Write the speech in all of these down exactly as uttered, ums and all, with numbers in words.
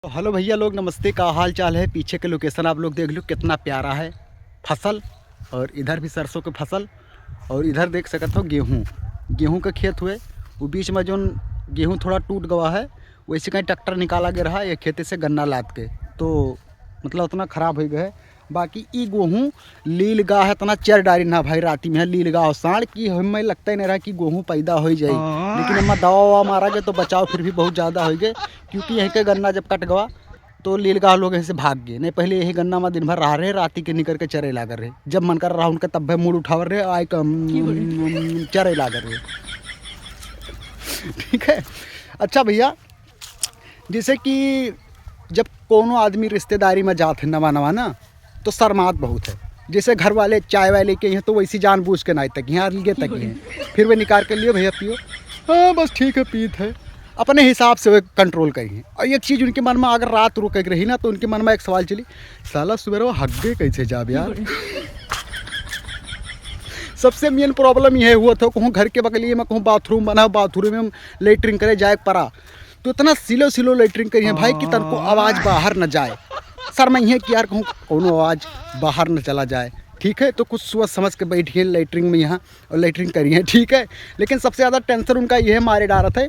तो हेलो भैया लोग, नमस्ते, का हाल चाल है? पीछे के लोकेशन आप लोग देख लो, कितना प्यारा है फसल, और इधर भी सरसों के फसल, और इधर देख सकत हो गेहूँ, गेहूँ के खेत हुए, वो बीच में जोन गेहूँ थोड़ा टूट गवा है, वैसे कहीं ट्रैक्टर निकाला गया रहा ये खेते से गन्ना लाद के, तो मतलब उतना खराब हो गया है। बाकी ई गेहूँ लील गा है, इतना चर डारी ना भाई, राती में है लील गा और साँड़ की हमें लगता ही नहीं रहा कि गेहूँ पैदा हो जाए, लेकिन एमा दवा ववा मारा गया तो बचाव फिर भी बहुत ज़्यादा हो गए, क्योंकि यहीं के गन्ना जब कट गवा तो लील गा लोग ऐसे भाग गए। नहीं, पहले यही गन्ना में दिन भर रहा रहे, राती के निकर के चरे लागर रहे, जब मन कर रहा उनका तब मूड़ उठावर रहे, आए के, हम्म, चरे लागर रहे। ठीक है, अच्छा भैया, जैसे कि जब कोनो आदमी रिश्तेदारी में जात है नवा नवा ना, तो शर्मात बहुत है। जैसे घर वाले चाय वाय लेके हैं तो वैसी जानबूझ के नाई तक हैं, अलगे तक हैं, फिर वे निकाल के लिए, "भैया पियो।" "हाँ बस ठीक है, पीत है।" अपने हिसाब से वे कंट्रोल करी हैं। और एक चीज़ उनके मन में अगर रात रुक के रही ना, तो उनके मन में एक सवाल चली, "साला सुबह वो हग्गे कैसे जाब यार?" सबसे मेन प्रॉब्लम यह हुआ था, कहूँ घर के बगलिए में कहूँ बाथरूम बना, बाथरूम में लेटरिन करे जाए पड़ा, तो इतना सिलो सिलो लेटरिन करी है भाई कि तनको आवाज़ बाहर न जाए। शर्माई है कि यार कहूँ कोनो आवाज़ बाहर न चला जाए, ठीक है। तो कुछ सोच समझ के बैठी है लेटरिन में यहाँ और लेटरिन करी है, ठीक है। लेकिन सबसे ज़्यादा टेंशन उनका यह मारे डारत है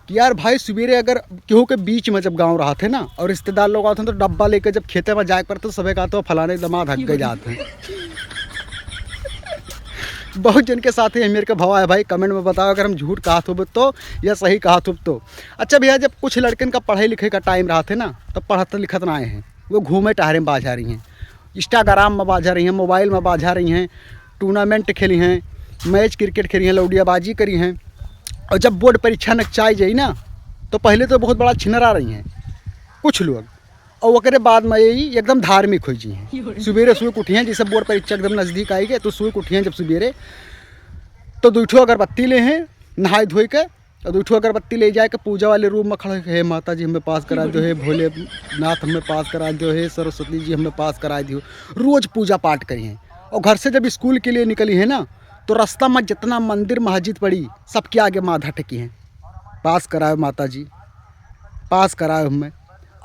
कि यार भाई, सुबेरे अगर केहू के बीच में जब गाँव रहत है ना और रिश्तेदार लोग आते हैं, तो डब्बा लेके जब खेते में जाए पड़ते, तो सबे कहते हो, "फलाने दमाद हग्गे जात हैं।" बहुत जन के साथ ही मेरे के भवा है भाई, कमेंट में बताओ अगर हम झूठ कहत होब तो या सही कहत होब तो। अच्छा भैया, जब कुछ लड़कन का पढ़ाई लिखे का टाइम रहत है ना, तो पढ़त लिखत ना आए हैं, वो घूमे टहरे में बाझा रही हैं, इंस्टाग्राम में बाझा रही हैं, मोबाइल में बाझा रही हैं, टूर्नामेंट खेली हैं, मैच क्रिकेट खेली हैं, लौडियाबाजी करी हैं। और जब बोर्ड परीक्षा नकचाई जाई ना, तो पहले तो बहुत बड़ा छिनरा रही हैं कुछ लोग, और ओकरे बाद में यही एकदम धार्मिक हो जी हैं। सुबेरे सुबह उठी हैं, जैसे बोर्ड परीक्षा एकदम नज़दीक आई गए, तो सुबह उठी हैं जब सुबेरे, तो दुई ठो अगरबत्ती ले हैं, नहाए धोए के, और दुई ठो अगरबत्ती ले जाए के पूजा वाले रूम में खड़े, "हे माता जी, हमें पास करा दो, हे भोलेनाथ, हमें पास करा दो, हे सरस्वती जी, हमें पास करा दियो।" रोज पूजा पाठ करी हैं। और घर से जब स्कूल के लिए निकली है ना, तो रास्ता में जितना मंदिर मस्जिद पड़ी, सबके आगे माथा टेकी हैं, "पास कराओ माता जी, पास कराओ हमें।"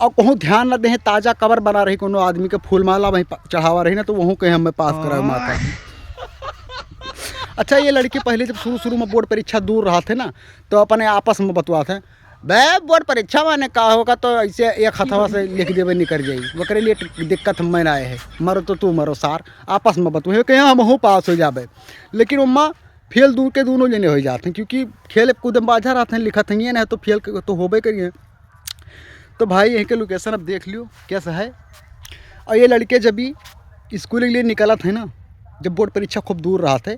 और कहूँ ध्यान न दें, ताजा कबर बना रही कोनो आदमी के, फूल माला वहीं प-, चढ़ावा रही ना, तो वहूँ कहे, "हमें पास कराओ माता जी।" अच्छा, ये लड़के पहले जब शुरू शुरू में बोर्ड परीक्षा दूर रहत है ना, तो अपने आपस में बतुआत हैं, "बे, बोर्ड परीक्षा माने का होगा, तो ऐसे एक हथवा से लिख देवे, निकर जाई, ओकरे लिए दिक्कत हमें ना आए है, मरो तो तू मरो सार, आपस में बतुए कहे हमहूँ पास हो जाबे।" लेकिन ओम्मा फेल दूर के दोनों जने हो जाते हैं, क्योंकि खेल कूद में बाझा रहते हैं, लिखत हैं ये ना, तो फेल के तो होबे करिए। तो भाई, यहीं के लोकेशन अब देख लियो कैसा है। और ये लड़के जब भी स्कूल के लिए निकलत है ना, जब बोर्ड परीक्षा खूब दूर रहत है,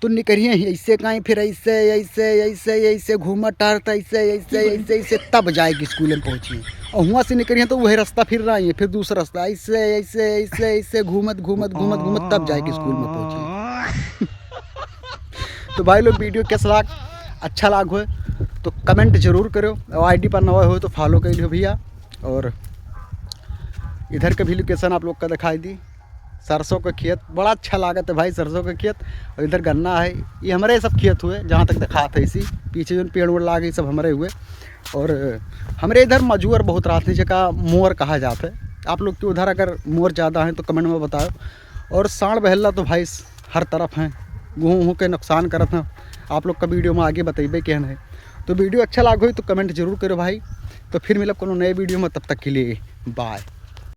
तो निकरिए ही ऐसे काई, फिर ऐसे, ऐसे, ऐसे, ऐसे घूमत टहरत, ऐसे, ऐसे, ऐसे, ऐसे, तब जाए कि स्कूल में पहुँचिए। और हुआं से निकरिए तो वही रास्ता फिर रही है, फिर दूसरा रास्ता, ऐसे, ऐसे, ऐसे, ऐसे घूमत, घूमत, घूमत, घूमत, तब जाए कि स्कूल में पहुँचिए। तो भाई लोग, वीडियो कैसा लाग, अच्छा लाग हो तो कमेंट जरूर करो, और आईडी पर नवा हो तो फॉलो कर लियो भैया। और इधर का भी लोकेशन आप लोग का दिखाई दी, सरसों का खेत, बड़ा अच्छा लागत है भाई सरसों का खेत। और इधर गन्ना है, ये हमारे सब खेत हुए, जहाँ तक दिखात है इसी पीछे जो पेड़ वेड़ लागे, सब हमारे हुए। और हमारे इधर मजूर बहुत रहते हैं, जेका मोर कहा जाता है। आप लोग के उधर अगर मोर ज़्यादा हैं तो कमेंट में बताओ। और साँड़ बहेला तो भाई हर तरफ हैं, गेहूँ वहूँ के नुकसान करत हैं। आप लोग का वीडियो में आगे बतइबे केहन है। तो वीडियो अच्छा लाग होई तो कमेंट जरूर करो भाई। तो फिर मिलब कोनो नए वीडियो में, तब तक के लिए बाय।